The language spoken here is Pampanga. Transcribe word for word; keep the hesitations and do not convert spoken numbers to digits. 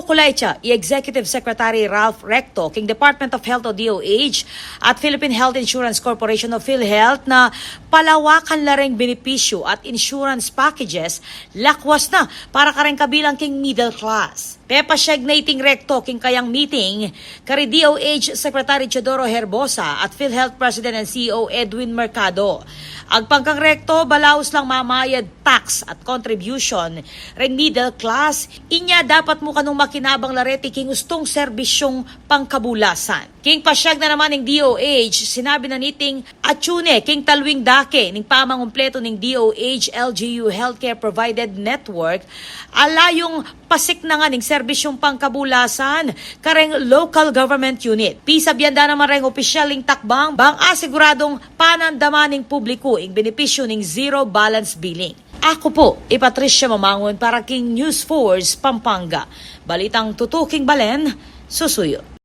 Kulay tsa i Executive Secretary Ralph Recto king Department of Health o D O H at Philippine Health Insurance Corporation o PhilHealth na palawakan la reng benepisyu at insurance packages lakwas na para kareng kabilang king middle class. Pepasyag na iting Recto king kayang meeting kari D O H Secretary Teodoro Herbosa at PhilHealth President and C E O Edwin Mercado. Agpang kang Recto, balaus lang mamayad tax at contribution reng middle class, inya dapat mu kanung makinabang la reti king ustung serbisyung pangkabulasan. King pasyag na naman ning D O H, sinabi na niting atyu ne king talwing dake ning pamangumpletu ning D O H L G U Healthcare Provider Network, ala yung pasiknangan ning serbisyung pangkabulasan kareng local government unit. Pisabian da naman reng opisyal ing takbang bang asiguradung panandaman ning publiku ing benepisyu ning zero balance billing. Aku pu i Patricia Mamangun para king News Force Pampanga. Balitang tutuking balen, susuyu.